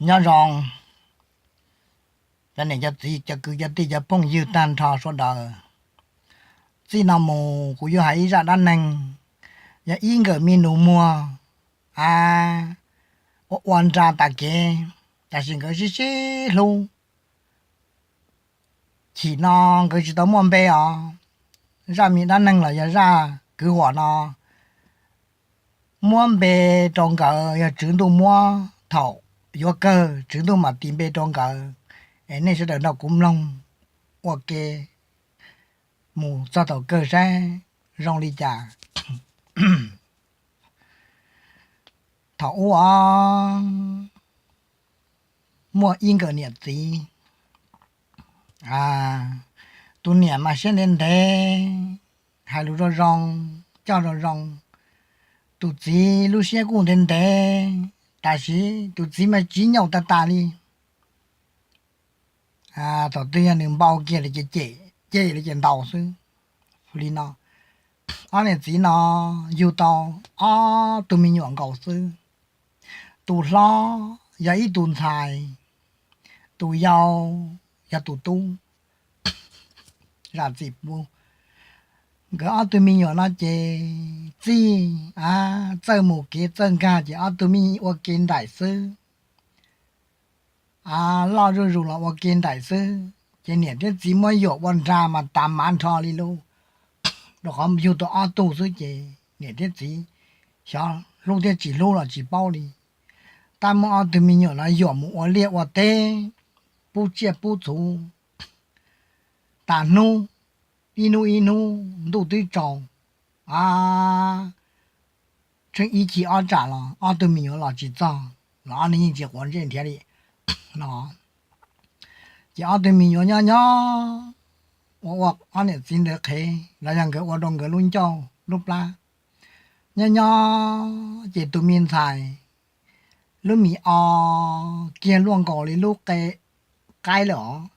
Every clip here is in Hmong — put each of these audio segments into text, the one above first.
Nyob zoo cov niam cov txiv cov kwv cov tij cov phooj ywg tag nrho sawv daws. Txij no mus kuv yuav hais ib zaj dab neeg, yog ib nkawm me nus muag, a, ua ua nra tas kev, tab sis nkawd sib sib hlub. Chim no nkawd tsis tau muaj npe os. Zaj me dab neeg los yog zaj kwv huam no muab npe rau nkawd yog Tswv Ntuj Muab. Thaum yuav kawg Tswv Ntuj mam tis npe rau nkawd. Es nej sawv daws nrog kuv mloog ua ke mus txog thaum kawg saib zoo li cas. Thaum ub os, muaj ib nkawm niam txiv. Tus niam mas siab ntev ntev, hais lus zoo zoo, coj zoo zoo. Tus txiv lub siab kuj ntev ntev, tab sis tus txiv mas tsis nyaum tas tas li. Thaum twg yog nws npau kiag li ces cem, cem li ces ntaus xwb. Li no, ob niam txiv no yug tau ob tug me nyuam nkaus xwb. Tus hlob yog ib tus ntxhais, tus yau yog tus tub. Zam txim pub, nkawd ob tug me nyuam no ces txij, a, txawj mus kev txawj nkag ces ob tug me ua ke nraim xwb. A, loj zuj zus los ua ke nraim xwb ces niam thiab txiv muab yuam ua nra mas tas mav nrho li lauj. Rau qhov yug tau ob tug xwb ces niam thiab txiv xyov hlub thiab tsis hlub los tsis paub li. Tab muab ob tug me nyuam no yuam mus ua liaj ua teb, pub tsiaj pub txhu tas hnub, ib hnub ib hnub ntuj twb tsaus, a, tsheej ib chim ob tsam los ob tug me nyuam los tsis txog, los ob neeg yeej tsis quav ntsej nrhiav li no. Ces ob tug me nyuam nyob nyob ua ua ob niam txiv ntawd qhev los yog nkawd ua rau nkawd lub ncauj lub plab. Nyob nyob ces tus me ntxhais lub mis o kiag luaj nkaus li lub qe qaib lawm os.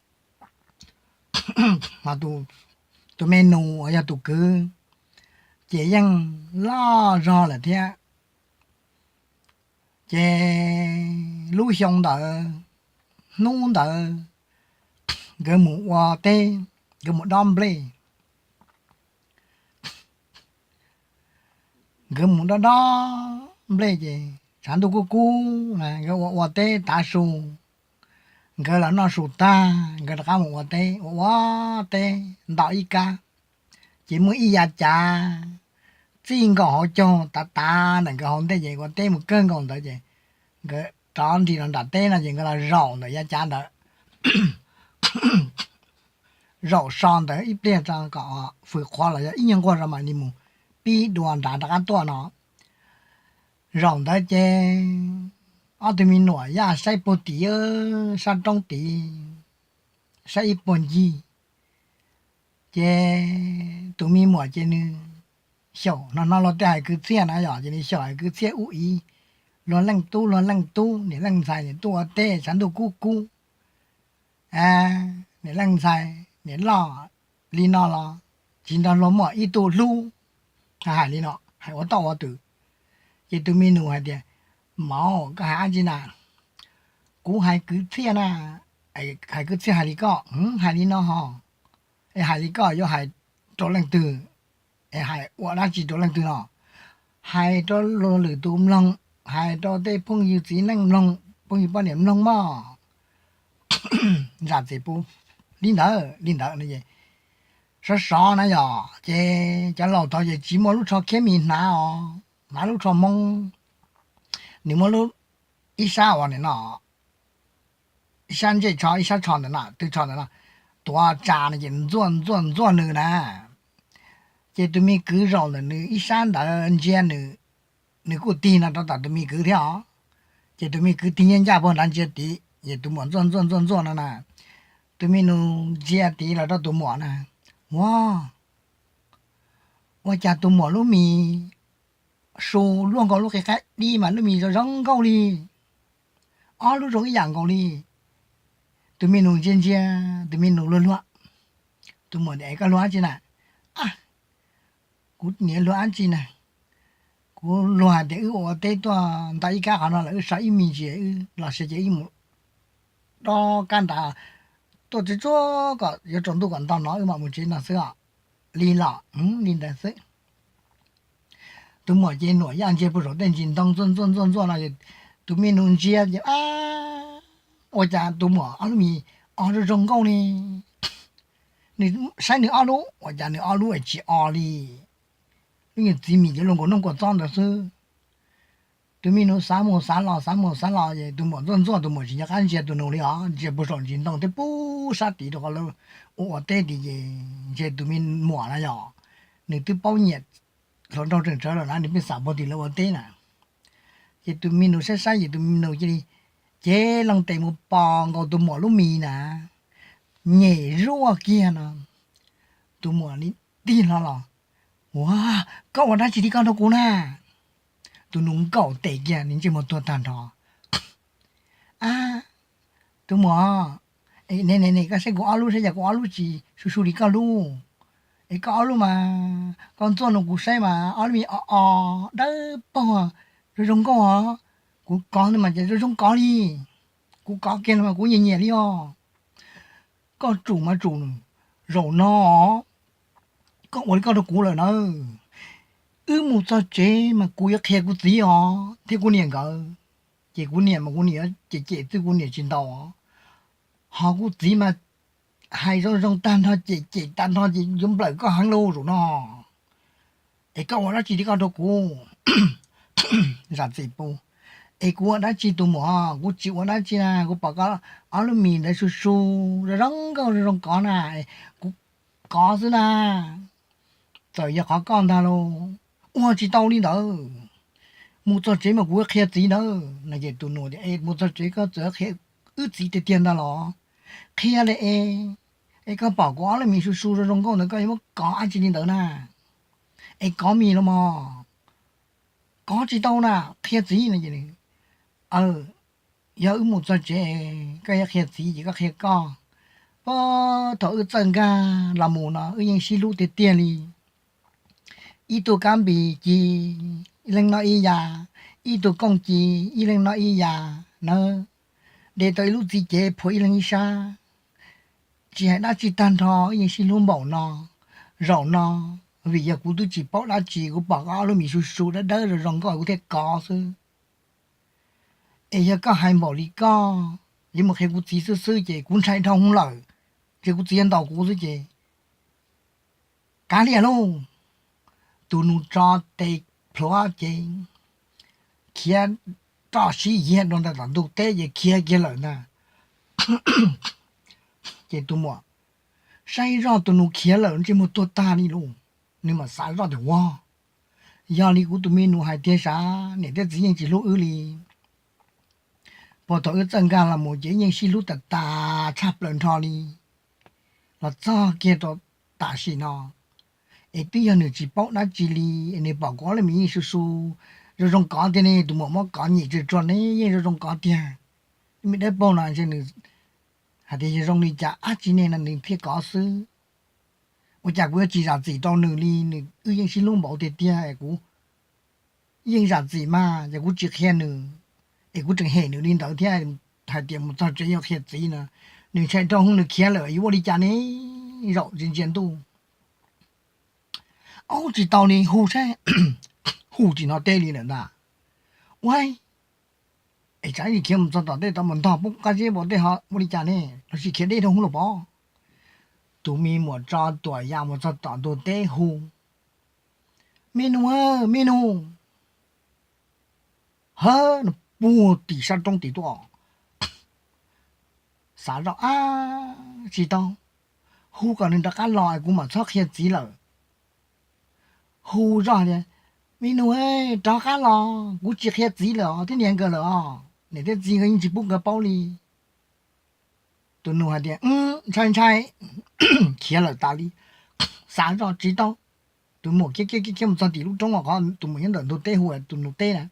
Tus me nus uas yog tus kwv ces yeej loj zog lawm thiab. Ces lub xyoo ntawd, hnub ntawd, nkawd mus ua teb, nkawd mus dob nplej. Nkawd mus dob dob nplej ces tshav ntuj kub kub na, nkawd ua ua teb tav su, nkawd los noj su tag nkawd rov qab mus ua teb, ua ua teb nto ib kab, ces muaj ib yav cav txij nkaus hauv caug tav tav ntawm nkawd hauv ntej ces ua teb mus kawg nkaus ntawd ces nkawd rov nris los nram teb no ces nkawd los zaum ntawm yav cav ntawd, zaum so ntawd ib pliag tso kom fwm qhuav los yog ib nyuag nquag tso mam li mus pib dua nrad rov qab tuaj no. Zaum ntawd ces ob tug me nyuam yaj saib puag tim sab roob tid, saib ib puag ncig. Ces tus me muam ces nws xyaum, no no luag tej hais kwv txhiaj na yom, ces nws xyaum hais kwv txhiaj ub ib, luag leej tub luag leej tub, niam leej ntxhais niam tuaj ua teb tshav ntuj kub kub, niam leej ntxhais niam loj li no los tsis nrog luag muaj ib tug hlub. Hais li no hais ua toj ua twm, ces tus me nus hais tias, Mauv, koj hais dab tsi na? Kuv hais kwv txhiaj na. Hais kwv txhiaj hais li koj? Hais li no ho, es hais li koj yuav hais rau leej twg? Es hais ua dab tsi rau leej twg no? Hais rau luag lwm tus mloog, hais rau tej phooj ywg txiv neej mloog, phooj ywg poj niam mloog mog. Zam txim pub, li ntawd li ntawd no es sov sov na yom, ces cov laus thaud ces tsis muaj lub tsho khiab mis hnav os, hnav lub tsho hmoob, nws muab lub, ib sab uas nim no, ib sab ntsej tsho ib sab tsho ntawm no, tw tsho ntawm no, tuav tsa no ces ntxuaj ntxuaj ntxuaj nws na. Ces tus me kwv zaum ntawm nws ib sab ntawd ntsia nws, nws kuj tig no rau tom tus me kwv thiab os. Ces tus me kwv tig nyiaj ncaj puag nrad ntsia tid, ces tus muam ntxuaj ntxuaj ntxuaj ntxuaj no na, tus me nus ntsia tid los rau tus muam na, Ua, ua cas tus muam lub mis su luaj nkaus lub qe qaib dib mas lub mis zoo zoo nkauj li, ob lub zoo ib yam nkaus li. Tus me nus ntsia ntsia, tus me nus luag luag. Tus muam tias, Es koj luag dab tsi na? Kuv niam luag dab tsi na, Kuv luag hais tias wb ua teb tuaj nta ib kab qhov no lawm, wb so ib me ntsis wb los sis ces wb mus dob kab nrad tuaj tsuag tsuag kom yuav tsaus ntuj kom nto no wb mam mus tsev no xwb os. Li los li ntawd xwb. Tus muam ces nuam yaj ntsia puag saum tej ntsis ntoo ntxuaj ntxuaj ntxuaj ntxuaj no, tus me nus ntsia ces a, ua cas tus muam ob lub mis o zoo zoo nkauj li. Nws saib nws ob lub, ua cas nws ob lub tsis o li. Lub nyuag txiv mis ces luag nkaus noog kua txob ntawd xwb. Tus me nus xav mus xav los xav mus xav los ces tus muam ntxuaj ntxuaj, tus muam tsis nco qab ntsia tus nus li os, ntsia puag saum ntsis ntoo thiab puag sab tid rau qhov lawv ua ua teb tid ces ntshe tus me muam na yog nws twb paub nyiam hluas nraug tseem tsawv lawm na, nws pheej xav puag tim lawv ua teb na. Ces tus me nus saib saib ces tus me nus cia li cev loo tes mus pos nkaus tus muam lub mis na, nyem zuaj kiag no. Tus muam li tig hlo los, Ua, koj ua dab tsi li koj rau kuv na? Tus nus nkaum tes kiag, nws ntsej muag tuag tag nrho. A, tus muam, ne ne ne, koj saib kuv ob lub saib, yog kuv ob lub tsis su su li koj lub. Es koj ob lub mas koj ntxuaj no kuv saib mas ob lub me o o dawb paug, zoo zoo nkauj os. Kuv kov ntawd mas ces zoo zoo kov li. Kuv kov kiag no mas kuv nyiam nyiam li os. Koj tsum mas tsum, zaum no koj ua li koj rau kuv lawm na. Wb mus txog tsev mas kuv yuav qhia kuv txiv os thiab kuv niam nkawd. Ces kuv niam mas kuv niam cem cem xwb, kuv niam tsis ntaus. Ho kuv txiv mas hais zoo zoo tag nrho, cem cem tag nrho ces yuav nplawm koj heev lauj zaum no. Es koj ua dab tsi li koj rau kuv? Zam txim pub. Es kuv ua dab tsi tus muam? Kuv tsis ua dab tsi na, kuv pom koj ob lub mis ntawd su su zoo zoo nkauj zoo zoo kov na, kuv kov xwb na. Txawm yog qhov koj ntag lauj. Ua tsis tau li ntawd. Mus txog tsev mas kuv qhia txiv ntawd no. Ces tus nus tias, Es mus txog tsev koj txawm qhia wb txiv tiag tiag ntag los? Qhia li es, es koj pom kuv ob lub mis su su zoo zoo nkauj ntawd koj yuav muab kov dab tsi li ntawd na? Es kov mis los mas. Kov tsis tau na, qhia txiv no. Aw, yog wb mus txog tsev koj yuav qhia txiv ces koj qhia koj. Puag thaum wb txawj nkag los mus no wb yeej sib hlub tiag tiag li. Ib tug kab npis ci ib leeg noj ib yam, ib tug kooj ci ib leeg noj ib yam nawb. De tau ib lub txiv cev phua ib leeg ib sab. Tsis hais dab tsi tag nrho wb yeej sib hlub npaum no. Zaum no, vim yog kuv twb tsis paub dab tsi, kuv pom koj ob lub mis su su dawb dawb zoo zoo nkauj kuv thiaj kov xwb. Es yog koj hais npaum li koj, yuav mus qhia kuv txiv xwb xwb ces kuv ntshai dhau hwv lawm, ces kuv txiv yuav ntaus kuv xwb ces kav liam lauj. Tus nus tso tes plhuav ces khiav roj sib yiag rau ntawm tom ntug teb ces khiav kiag lawm ntag. Ces tus muam saib zoj tus nus khiav lawm ntsej muag tuag tag li lauj. Nws mam xav zoj tias, Ua, yog li kuv tus me nus hais tiag sav, niam thiab txiv yeej tsis hlub wb li. Puag thaum wb txawj nkag los mus ces wb yeej sib hlub tas tas tshaj plaws nrho li. Los txog kiag rau tam sim no es twb yog nws tsis paub dab tsi li, es nws pom kuv ob lub mis yeej su su zoo zoo kov tiag ne, tus muam muab kov nyem tsuag tsuag ne yeej zoo zoo kov tiag. Lub me dawb paug no ntshe nws hais tias yog zoo li cas dab tsi ne no nws thiaj kov xwb. Ua cas kuv yuav tsis zam txim rau nws li, nws wb yeej sib hlub npaum tiag tiag, kuv yeej zam txim mas ces kuv tsis qhia nws, es kuv tseem hem nws li ntawd thiab. Hais tias mus txog tsev yuav qhia txiv no, nws ntshai dhau hwv nws khiav lawm yuav ua li cas ne? Zaum ntsia ntsia ntuj, aub tsis tau li, hu saib, hu tsis hnov teb li lawm ntag. Ua, es tsam ib ntsis khiav mus txog tom tej tau mus ntog poob qab zeb npua tej ho ua li cas ne, los sis khiav deb dhau hwv los pov. Tus me muam tso tuam yam mus txog tom ntug teb hu, Me nus, me nus. Hab, nws puag tim sab roob tim tuaj. Xav zoj, ab, tsis tau, hu kom nws rov qab los kuv mam txhob qhia txiv lawm. Hu zoj tias, Me nus, rov qab los, kuv tsis qhia txiv lawm os thiab niam nkawd lawm os, niam thiab txiv nkawd yeej tsis pub nkawd paub li. Tus nus hais tias, Ntshai ntshai, khiav lawm tas li. Xav zoj tsis tau, tus muam khiav khiav khiav mus txog tim lub roob uas qhov tus muam nyob ntawm ntug teb hu tus nus teb na.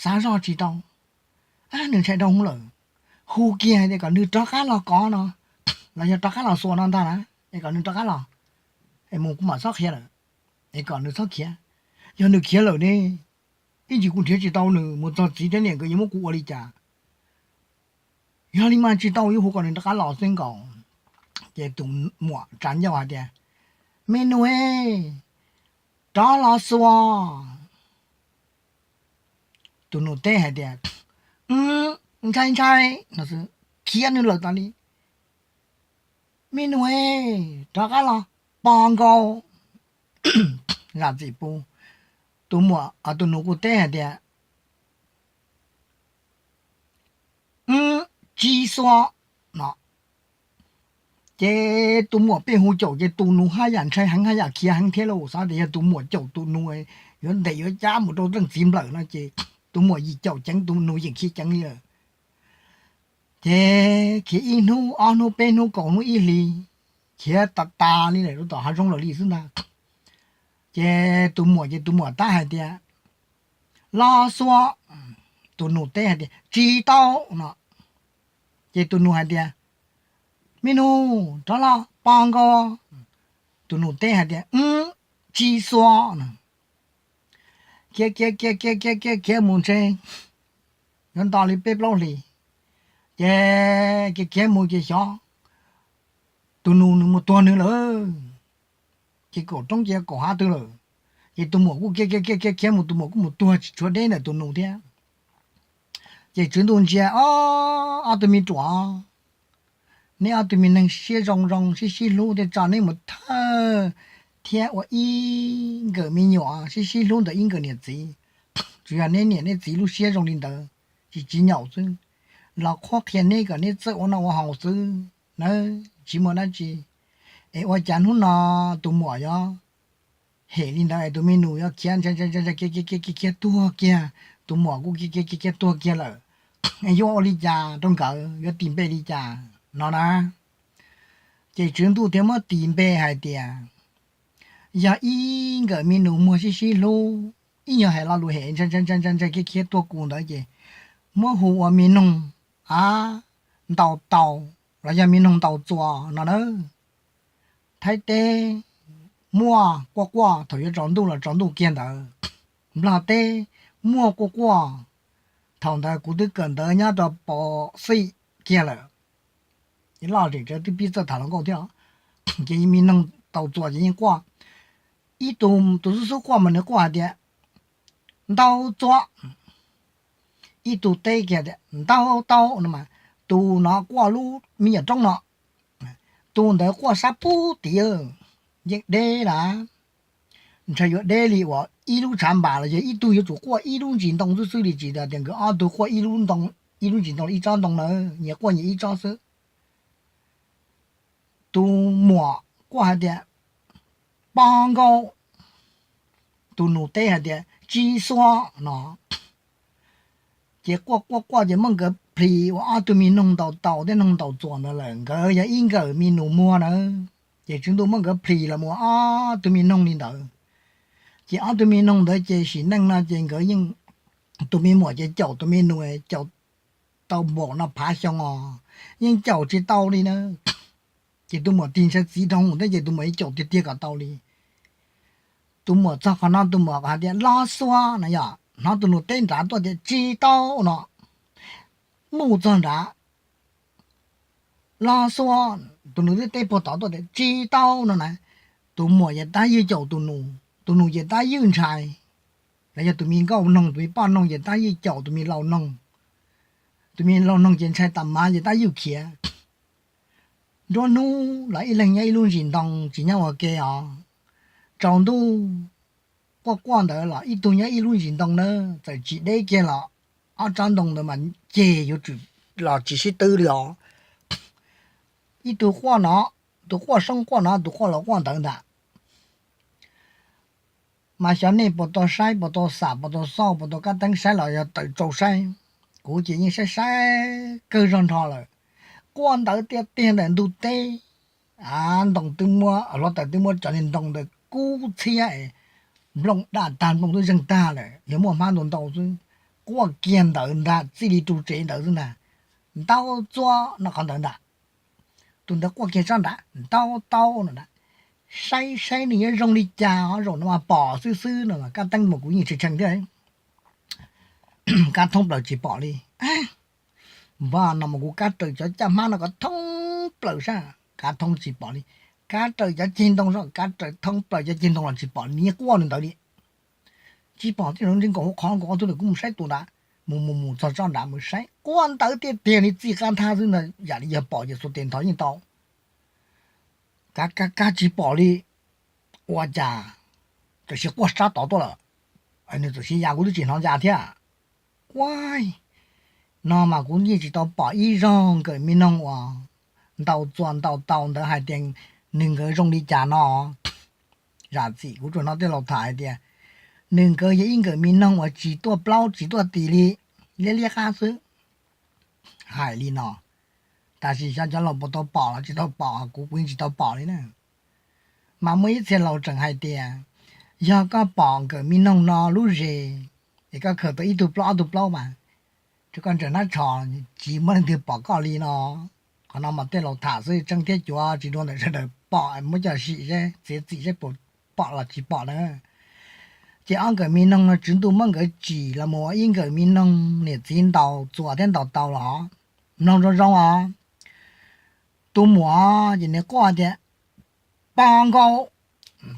Xav zoj tsis tau, nws ntshai dhau hwv lawm. Hu kiag hais tias kom nws rov qab los kov no, los yog rov qab los xuas no ntag na, es kom nws rov qab los, es mus kuv mam txhob qhia lawm, es kom nws txhob khiav. Yog nws khiav lawm ne, ib ntsis kuv nrhiav tsis tau nws, mus txog txiv thiab niam nkawd yuav muab kuv ua li cas? Yog li mas tsis tau, yuav hu kom nws rov qab los xwb nkaus. Ces tus muam tsa ncauj hais tias, Me nus, rov los xuas. Tus nus teb hais tias, Ntshai ntshai no xwb, khiav nws lawm tas li. Me nus, rov qab los, pog nkaus. Zam txim pub, tus muam, tus nus kuj teb hais tias, Tsis xuas no. Ces tus muam pheej hu caum ces tus nus haj yam ntshai heev haj yam khiav heev thiab lauj. Xav tias yog tus muam caum tus nus yuav ntes yuav cab mus rau leej txiv nplawm no ces tus muam yim caum ceev tus nus yeej khiav ceev li lawm. Ces khiav ib hnub ob hnub peb hnub kaum hnub ib hlis, khiav tas tas li lawm rau tom hav zoov lawm li xwb ntag. Ces tus muam ces tus muam tab hais tias, Los xuas. Tus nus teb hais tias, Tsis tau no. Ces tus nus hais tias, Me nus, rov los, pog nkaus. Tus nus teb hais tias, Tsis xuas no. Khiav khiav khiav khiav khiav khiav khiav mus ntshe yuav nto li peb plaub hlis, ces khiav khiav mus ces xyov tus nus nws mus tuag nws lawm, ces kaum roob ces kaum hav twg lawm. Ces tus muam kuj khiav khiav khiav khiav khiav mus, tus muam kuj mus tuag tsis tshuav deb ntawm tus nus thiab. Ces tswv ntuj ntsia, Ob, ob tug me ruam, neb ob tug me neeg siab zoo zoo sib sib hlub thiaj tso neb mus thawj thiab ua ib nkawm me nyuam sib sib hlub ntawm ib nkawm niam txiv. Tsuas yog neb niam neb txiv lub siab zoo li ntawd, tsis tsis nyaum xwb, los qhuab qhia neb kom neb txawj ua noj ua haus xwb nawb, tsis muaj dab tsi. Es ua cas hnub no tus muam yuav hem li ntawd es tus me nus yuav khiav ntshai ntshai ntshai khiav khiav khiav tuag kiag, tus muam kuj khiav khiav khiav tuag kiag lawm, yuav ua li cas rau nkawd, yuav tis npe li cas no na? Ces tswv ntuj thiaj muab tis npe hais tias, yog ib nkawm me nus muag sib sib hlub, ib nyuag hais lo lus hem ntshai ntshai ntshai khiav khiav tuag kuv ntawd ces muab hu ua me noog a, ntaus taus los yog me noog ntaus txuas no na. Thaib teb muaj quaj quaj thaum yuav tsaus ntuj los tsaus ntuj kiag ntawd. Nplog teb muaj quaj quaj, thaum ntawd kuv twb kawm ntawv nyob rau pos xij kiag lawm. Loj zem tsev twb pib txawj tham hluas nkauj thiab. Ces me noog ntaus txuas ces yeej quaj. Ib tug, tus xub xub quaj mas nws quaj hais tias, ntau txuas. Ib tug teb kiag tias, ntau tau no mas. Tus no quaj lub me nyuam roob no, tus ntawd quaj sab pub tid, yeej deb lawm. Ntshai yuav deb li uas ib lub tshav npas los yog ib tug yuav tsum quaj ib lub ntsis ntoo xwb xwb li, tsis tas tias nkawd ob tug quaj ib lub ntsis ntoo ib tsob ntoo na, nyias quaj nyias ib tsob xwb. Tus muam quaj hais tias, pog nkaus. Tus nus teb hais tias, tsis xuas no. Ces quaj quaj quaj ces muab nkawd plhis ua ob tug me noog ntaus taus thiab noog ntaus txuas ntawd lawm, nkawd yog ib nkawm me nus muag na. Ces tswv ntuj muab nkawd plhis los mus ua ob tug me noog li ntawd. Ces ob tug me noog ntawd ces sim neej no ces nkawd yeej, tus me muam ces caum tus me nus caum tau npaum no phav xyoo os, yeej caum tsis tau li na. Ces tus muam tig ntshai txiv dhau thiab ces tus muam yeej caum tiag tiag kom tau li. Tus muam txog qhov no tus muam hais tias, los xuas no, yog hnov tus nus teb nrad tuaj tias, tsis tau no, mus txog nrad, los xuas. Tus nus twb teb puag tod tuaj tias, tsis tau no na. Tus muam ces tab ywj caum tus nus, tus nus ces tab ywj ntshai. Los yog tus me nkauj noog, tus me poj noog ces tab ywj caum tus me laus noog, tus me laus noog ces ntshai tas mas ces tab ywj khiav. Nruab hnub los ib leeg nyob ib lub ntsis ntoo tsis nyob ua ke os. Tsaus ntuj quaj quaj ntawd los ib tug nyob ib lub ntsis ntoo na, txawm tsis deb kiag los ob tsob ntoo ntawd mas ceg yuav tsum los tsis sib twb li os. Ib tug quaj no, tus quaj soob quaj no, tus quaj laus quaj ntawd ntag. Mas xyov nej puas tau saib, puas tau xam, puas tau xauj, puas tau kab teeb saib los yog tawm tsau saib, kuv ces yeej saib saib kawg zog nrho lawm. Quaj ntawd tiag tiag ntawm ntug teb, ntoo twb muab, hluav taws twb muab cov niag ntoo ntawd kub txhiab es nplooj daj tag, nplooj twb zeeg tag lawm, yog muaj hmab ntu ntau xwb. Quaj kiag ntawd ntag, txij li ru tsev ntawd xwb ntag. Ntau txua no qhov ntawd ntag. Tus ntawd quaj kiag tsob nrad, ntau tau no ntag. saib saib nws yuav zoo li cas os, zaum no mas pom xwb xwb no mas kab teeb mas kuv yeej tshee tshee thiab. Kab thoob plaws tsis pom li. Npaj no mas kuv kab raws cov caj hmab no kom thoob plaws sab, kab thoob tsis pom li. Kab raws cov ceg ntoo sab, kab raws thoob plaws cov ceg ntoo los tsis pom li, nws yeej quaj nws ntawd li. Tsis pom thiab, ntsej nkaus hauv qhov nkaus ob tug ntawd kuv mus saib tus nrad, mus mus mus txog tsob nrad mus saib quaj ntawd tiag tiag li, txij qab thab xwb ntag, yam li yog pom ces xuas tes nthos yeej tau. Kab kab kab tsis pom li. Ua cas tam sim quaj sab tod tuaj lawm, nws tam sim ya kuv twb tsis hnov ya thiab. Ua no mas kuv yeej tsis tau pom ib zaug nkawm me noog uas ntaus txuas ntaus tau ntawd hais tias nws nkawd zoo li cas no. Zam txim kuv tsuas hnov tej laus tham hais tias nws nkawd yog ib nkawm me noog uas tsis tuaj plaub tsis tuaj tis li, liab liab qab xwb. Hais li no, tab sis xyov cov laus puas tau pom los tsis tau pom, kuv kuv yeej tsis tau pom li na. Mas muaj ib txhia laus tseem hais tias yog koj pom nkawm me noog no lub zes es koj khaws tau ib tug plaub ob tug plaub mas rau koj ntsaws hnab tsho, tsis muaj leej twg pom koj li no. Qhov no mas tej laus tham xwb, tseeb thiab cuav tsis dua ntawm sawv daws pom, muab coj sim seb txiav txim seb puas pom los tsis pom na. Ces ob nkawm me noog no tswv ntuj muab nkawd tsim los mus ua ib nkawm me noog niam txiv ntaus txuas thiab ntaus tau los mloog zoo zoo os. Tus muam ces nws quaj tias pos nkaus,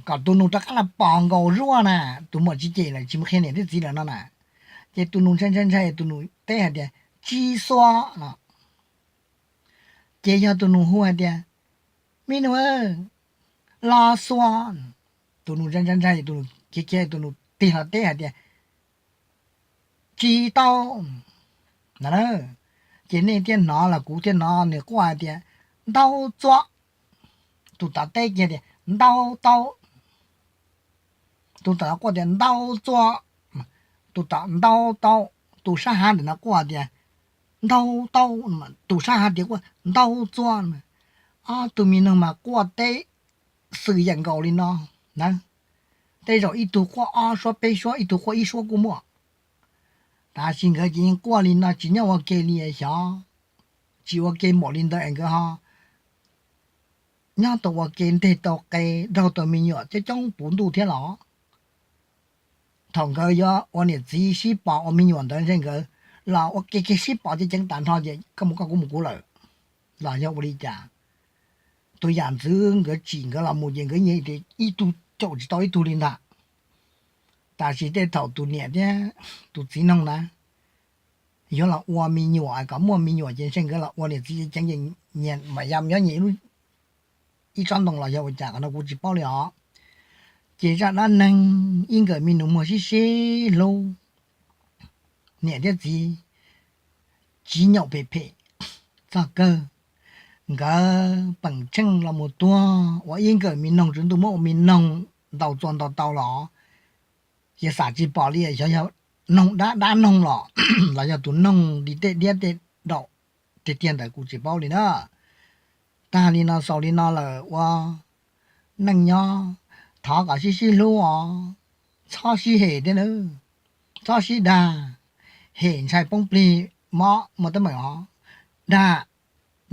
kom tus nus rov qab los pos nkaus zuaj na. Tus muam tsis cem lawm, tsis mus qhia niam thiab txiv lawm no na. Ces tus nus ntshai ntshai ntshai, tus nus teb hais tias tsis xuas no. Ces yog tus nus hu hais tias me nus los xuas. Tus nus ntshai ntshai ntshai, tus nus khiav khiav, tus nus tig los teb hais tias tsis tau. Ces nej thiaj hnov los kuv thiaj hnov nws quaj hais tias ntau txua. Tus tom teb kiag tias ntau tau. Tus tom no quaj tias ntau txua. Tus tom ntau tau. Tus sab hav ntawm no quaj tias ntau tau. Tus sab hav tias quaj ntau txua. Ob tug me noog mas quaj teb xwm yeem nkaus li no na. Tej zaum ib tug quaj ob suab peb suab, ib tug quaj ib suab kuj muaj. Tab sis nkawd ces yeej quaj li no tsis nyob ua ke li xyov. Tsis ua ke npaum li ntawd es nkawd ho nyob tau ua ke nteg tau qe, nrog tau me nyuam coob coob puv ntuj thiab los. Thaum nkawd yuav ua niam txiv sib pos ua me nyuam ntawd ntshe nkawd los ua ke kiag sib pos ceev ceev tas nrho ces koj mus koj kuv mus kuv lawm. Los yog ua li cas? Tus yam ntxwv nkawd tsim nkawd los mus ces nkawd nyias ib tug caum tsis tau ib tug li ntag. Tab sis tej thaum tus niam thiab tus txiv noog na yuav los ua me nyuam kom muaj me nyuam ces ntshe nkawd los ua niam txiv ceev ceev ces nyias mam ya nyob nyias ib tsob ntoo los yog ua cas, qhov no kuv tsis paub li os. Ces zaj dab neeg ib nkawm me nus muag sib sib hlub, niam thiab txiv tsiv nyaum phem phem txog kawg, nkawd peem tsheej los mus tuag ua ib nkawm me noog, tswv ntuj muab ua me noog ntaus txuas ntaus tau los ces xam tsis pom li, xyov yog noog dab dab noog los los yog tus noog li tej diab tej daum tiag tiag ntawd kuv tsis paub li na. Tag li no xaus li no lawm ua neej nyob thov kom sib sib hlub os, txhob sib hem thiab na, txhob sib dag. Hem ntshai poob plig mob muaj teeb meem os. Dag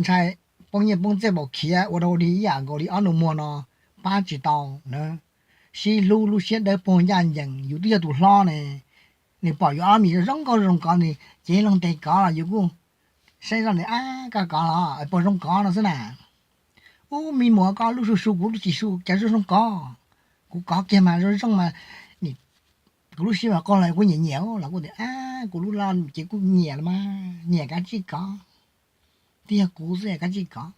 ntshai poob nyiaj poob txiaj npaum khiav ua rau ua dig ib yam nkaus li ob nus muag no pab tsis tau na. Sib hlub lub siab dawb paug ncaj ncees, yus twb yog tus hlob ne, nws pom yus ob mis zoo nkauj zoo kov nws cev loo tes kov los yus kuj saib zoj nws ab koj kov los puas zoo kov no xwb na. Ub me muam koj lub su su kuv lub tsis su cas zoo zoo kov, kuv kov kiag mas zoo zoo mas kuv lub siab mas qaug los kuv nyiam nyiam los kuv tias ab kuv lub loj ces kuj nyiam los mas nyiam kav tsij kov, twb yog kuv xwb kav tsij kov.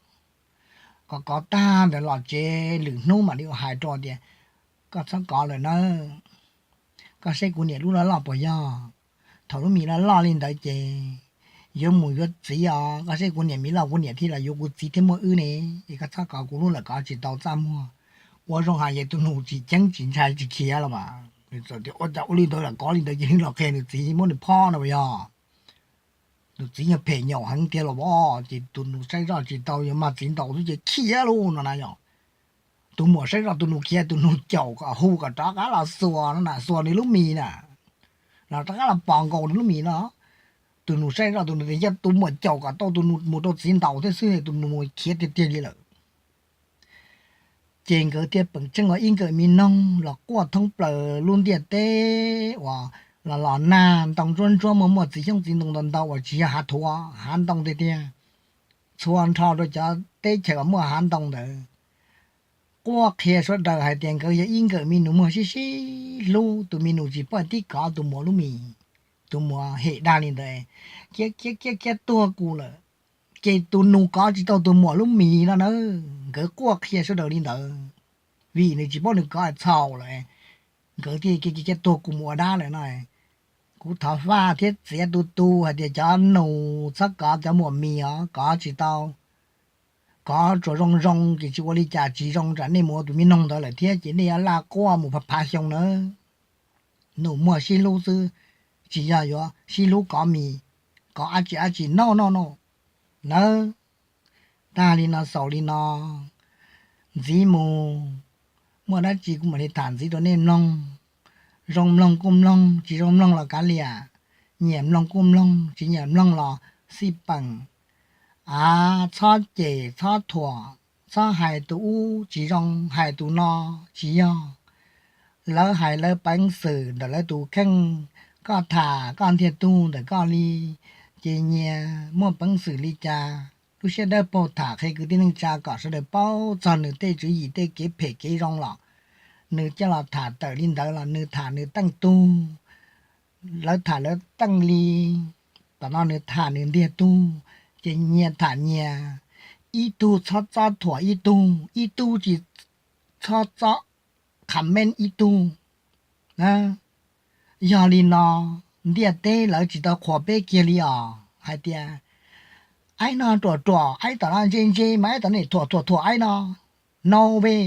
Kov kov tag ntawd los tsev lwm hnub mam li ua hais rau tias koj txhob kov lawm nawb, koj saib kuv niam lub loj loj puas yog. Thaum lub mis loj loj li ntawd ces yuav mus yuav txiv os, koj saib kuv niam mis loj kuv niam thiaj los yuav kuv txiv thiaj muaj wb ne. Es koj txhob kov kuv lub lawm, kov tsis tau txaj muag. Ua zoo hais ces tus nus tsis ceeb tsis ntshai tsis khiav los mas nws txawm tias ua cas ua li ntawd los kov li ntawd ces nws los qhia nws txiv muab nws phob no puas yog. Nws txiv yog phem nyaum heev tiag los as ces tus nus saib zoj tsis tau yuav mag txiv ntaus xwb ces khiav lauj no na yom. Tus muam saib zoj tus nus khiav tus nus caum kom hu kom rov qab los xuas no na, xuas nws lub mis na, los rov qab los pos nkaus nws lub mis no. Tus nus saib zoj tus nus tias yog tus muam caum kom tau tus nus mus rau txiv ntaus thiab xwb tus nus mus khiav tiag tiag li lawm. Ces nkawd thiaj peem tseej ua ib nkawm me noog los quaj thoob plaws lub ntiaj teb uas los los nag ntoo ntsuab ntsuab muaj muaj txiv xyoob txiv ntoo ntau ntau uas tsis yog hav thuav hav ntoo tiag tiag, txhua nrho rau cov teb chaws uas muaj hav ntoo ntawd. Quaj qhia sawv daws hais tias nkawd yog ib nkawm me nus muag sib sib hlub, tus me nus tsis pom tib kov tus muam lub mis, tus muam hem dag li ntawd, khiav khiav khiav tuag kuv lawm. Ces tus nus kov tsis tau tus muam lub mis no na, nkawd quaj qhia sawv daws li ntawd, vim nws tsis paub nws kov txhaum lawm, nkawd thiaj khiav khiav tuag kuv mus ua dab lawm no. Kuv thov faj thiab txiav tu tu hais tias cov nus txhob kov cov muam mis os, kov tsis tau, kov tsuas zoo zoo ces tsis ua li cas, tsis zoo tsam nej mus ua tus me noog ntawd lawm thiab ces nej yuav laj quaj mus phav phav xyoo nawb. Nus muag sib hlub xwb, tsis yog yuav sib hlub kov mis, kov dab tsi dab tsi no no no nawb. Tag li no xaus li no, ntxiv mus muaj dab tsi kuv mam li tham ntxiv rau nej mloog. Zoo mloog kuj mloog, tsis zoo mloog los kav liam, nyiam mloog kuj mloog, tsis nyiam mloog los xij peem. Av, txhob cem txhob thuam, txhob hais tus ub tsis zoo hais tus no tsis yog. Lawv hais lawv peev xwm ntawm lawv tus kheej, koj tham koj ntiag tug ntawm koj li, ces nyias muaj peev xwm li cas lub siab dawb paug tham qhia kwv tij neej tsa kom sawv daws paub txog nws tej tswv yim tej kev phem kev zoo los nws coj los tham tawm li ntawd los nws tham nws teej tug, lawv tham lawv teej li, tom no nws tham nws ntiag tug, ces nyias tham nyias, ib tug txhob txob thuam ib tug, ib tug tsis txhob txob comment ib tug. Yog li no, ntiaj teb lawv tsis tau qhuas peb kiag li os hais tias aib no ruam ruam, aib tom no ntse ntse mas aib tom no thuam thuam thuam aib no. No way,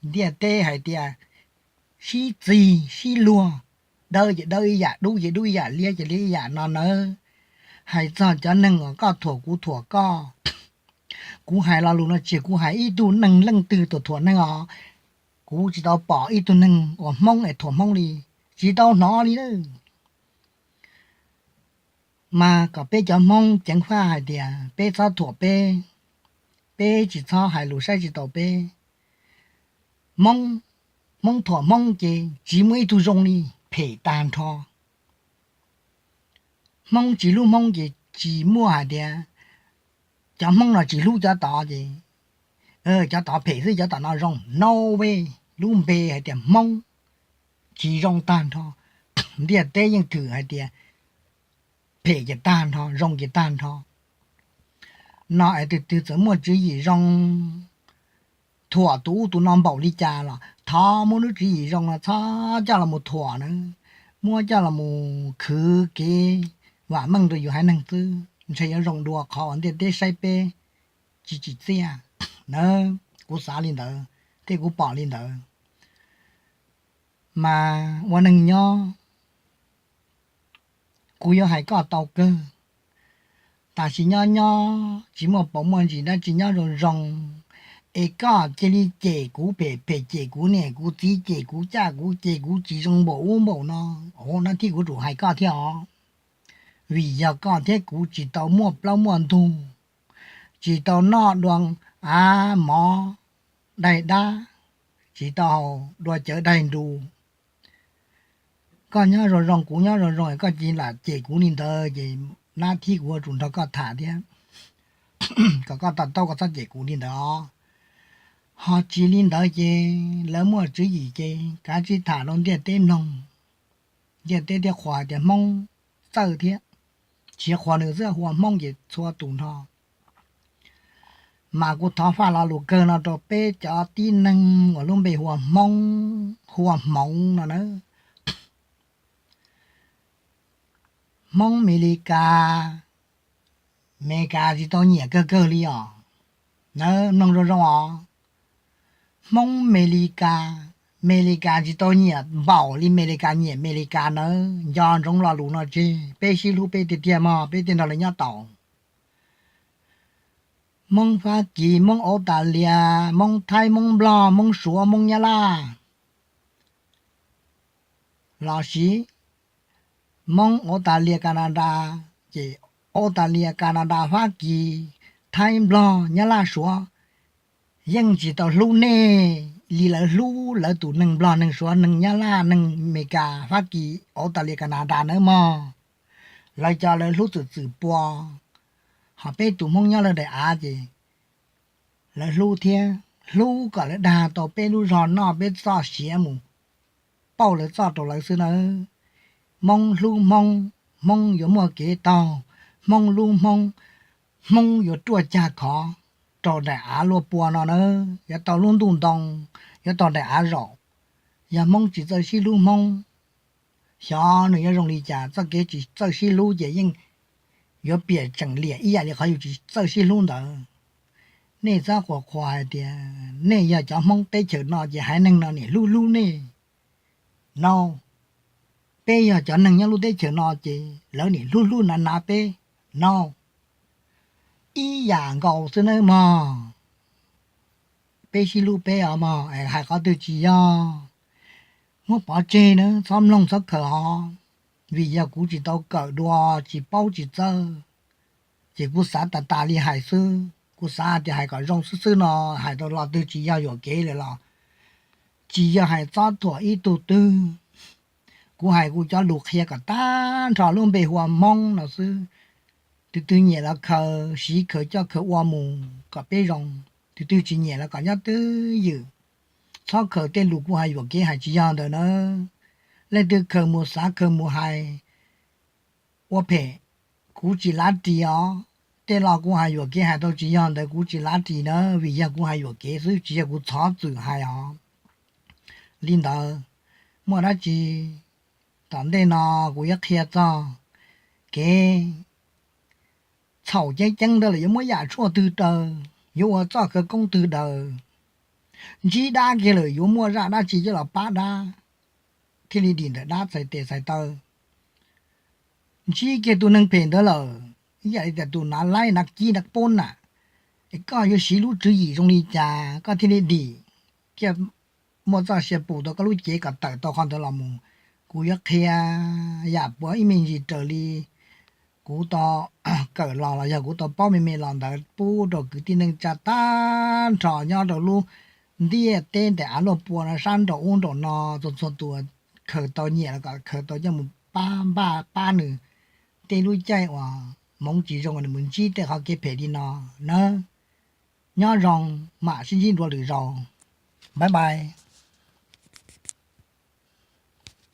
ntiaj teb hais tias sib txig sib luag, dawb ces dawb ib yam, dub ces dub ib yam, liab ces liab ib yam no nawb. Hais txog cov neeg uas koj thuam kuv thuam koj, kuv hais lo lus no tsis yog kuv hais ib tug neeg leej twg thuam thuam neeg os. Kuv tsis tau pom ib tug neeg uas Hmoob es thuam Hmoob li, tsis tau hnov li na. Mas kom peb cov Hmoob ceev faj hais tias peb txhob thuam peb, peb tsis txhob hais lus saib tsis taus peb. Hmoob, Hmoob thuam Hmoob ces tsis muaj ib tug zoo li, phem tag nrho. Hmoob tsis hlub Hmoob ces tsis muaj hais tias cov Hmoob no tsis hlub cov tod ces cov tod phem xwb cov tom no zoo. No way, lub npe hais tias Hmoob tsis zoo tag nrho. Ntiaj teb yeej thwm hais tias phem ces tag nrho, zoo ces tag nrho. No es tus twg txawm muaj tswv yim zoo thuam tus ub tus no npaum li cas los thov muab lub tswv yim zoo no txhob coj los mus thuam na, muab coj los mus khwv kev vam meej rau yus haiv neeg xwb, ntshe yuav zoo dua qhov uas ntiaj teb saib peb tsis tsim txiaj na. Kuv xav li ntawd thiab kuv pom li ntawd. Mas ua neeg nyob, kuv yuav hais koj tau kawg. Tam sim nyob nyob tsis muaj paus muaj ntsis dab tsi, nyob zoo zoo, es koj cia li cem kuv phem phem, cem kuv niam kuv txiv, cem kuv caj kuv ces, kuv tsis zoo npaum ub npaum no. Ua no thiab kuv tsum hais koj thiab os, vim yog koj thiab kuv tsis tau muaj plaub muaj ntug, tsis tau noj dua av mov daig dab, tsis tau haus dua cawv daig nrus. Koj nyob zoo zoo, kuv nyob zoo zoo, koj cia li lam cem kuv li ntawd ces nab thib kuv yuav tsum nrog koj tham thiab, kom koj to taub, koj txhob cem kuv li ntawd os. Ho tsis li ntawd ces lawv muaj tswv yim ces kav tsij tham rau ntiaj teb mloog, ntiaj teb thiaj qhuas tias Hmoob txawj thiab. Tsis qhuas nws xwb, hu ua Hmoob ces txhua tus nrho. Mas kuv thov faj lo lus kawg no rau peb cov tib neeg uas lub npe hu ua Hmoob, hu ua Hmoov no na. Hmoob Mes Lis Kas, Mes Lis Kas tsis tau nyiam kawg kawg li os. Na, mloog zoo zoo os. Hmoob Mes Lis Kas, Mes Lis Kas tsis tau nyiam npaum li Mes Lis Kas nyiam Mes Lis Kas nawb. Nco ntsoov lo lus no tseg, peb sib hlub peb tiag tiag mog, peb thiaj nrog lawv nyob tau. Hmoob Fab Kis, Hmoob Australia, Hmoob Thaib, Hmoob Nplog, Hmoob Suav, Hmoob Nyab Laj, lossis Hmoob Australia, Canada, ces Australia, Canada, Fab Kis, Thaib, Nplog, Nyab Laj, Suav yeej tsis tau hlub nej li lawv hlub lawv tus neeg Nplog, neeg Suav, neeg Nyab Laj, neeg Amelikas, Fab Kis, Australia, Canada nawb mog. Lawv cov lawv hlub txwm txwm pua, ho peb tus Hmoob nyob lawv daim av ces lawv hlub thiab, hlub kom lawv dag tau peb lub zog noj peb txoj siav mus pauj lawv txoj rau lawv xwb nawb. Hmoob hlub Hmoob, Hmoob yuav muaj kev taug, Hmoob hlub Hmoob, Hmoob yuav ruaj cag khov rau daim av luaj pua no nawb. Yuav tau lub ntuj ntoo, yuav tau daim av zaum. Yog Hmoob tsis txawj sib hlub Hmoob, xyov nws yuav zoo li cas. Txoj kev tsis txawj sib hlub ces yeej yuav piam tseem liam ib yam li qhov yus tsis txawj sib hlub ntawd. Nej txhob qhuas qhuas hais tias nej yog cov Hmoob teb chaws no ces haiv neeg no niam hlub hlub nej. No, peb yog cov neeg nyob lub teb chaws no ces lawv niam hlub hlub nav nav peb. No, ib yam nkaus xwb nawb mog. Peb sib hlub peb os mog, hais qhov twg tsis yog, muab pov tseg na, txhob mloog txhob khaws os. Vim yog kuv tsis tau kawm dua, tsis paub tsis txawj, ces kuv xav tas tas li hais xwb. Kuv xav hais tias hais kom zoo xwb xwb no, hais tau lo twg tsis yog yuam kev lawm los tsis yog hais txob thuam ib tug twg. Kuv hais kuv cov lus qhia kom tag nrho lub npe hu ua Hmoob no xwb. Tus twg nyiam los khaws, siv khaws coj khaws ua mus kom peb zoo. Tus twg tsis nyiam los kom nyob twj ywm. Txhob khaws tej lus kuv hais yuam kev hais tsis yog ntawd na. Leej twg khaws mus xav khaws mus hais ua phem, kuv tsis lav ris os. Tej lo kuv hais yuam kev hais tau tsis yog ntawd kuv tsis lav ris na, vim yog kuv hais yuam kev xwb tsis yog kuv txhob txwm hais os. Li ntawd, muaj dab tsi tom ntej no kuv yuav qhia txog kev txhaum ceeb ceeb ntawd lawm yuav muab yam tshuaj twg daws, yuav ua txoj khawv koob twg daws. Ntsib dab kiag lawm yuav muaj zaj dab tsi coj los pab dab thiaj li dim ntawm dab txhais tes txhais taw. Ntsib kiag tus neeg phem ntawd lawm, ib yam li tias tus nav laib nav kib nav pob na, es koj yuav siv lub tswv yim zoo li cas koj thiaj li dim, thiaj muaj txoj sia pum tau koj lub cev kom tawm tau qhov ntawd los mus. Kuv yuav qhia yam puav ib me ntsis raws li kuv tau kawm los los yog kuv tau paub me me los ntawd pub rau kwv tij neej tsa tag nrho nyob rau lub ntiaj teb ntais av luaj pua no sab nraum ub nraum no txhua txhua tus. Khaws tau nyiam los kom khaws tau coj mus pab npaj pab nws tej lub caij uas hmoov tsis zoo nws mus ntsib tej qhov kev phem li no nawb. Nyob zoo, mam sib ntsib dua lwm zaus. Bye bye.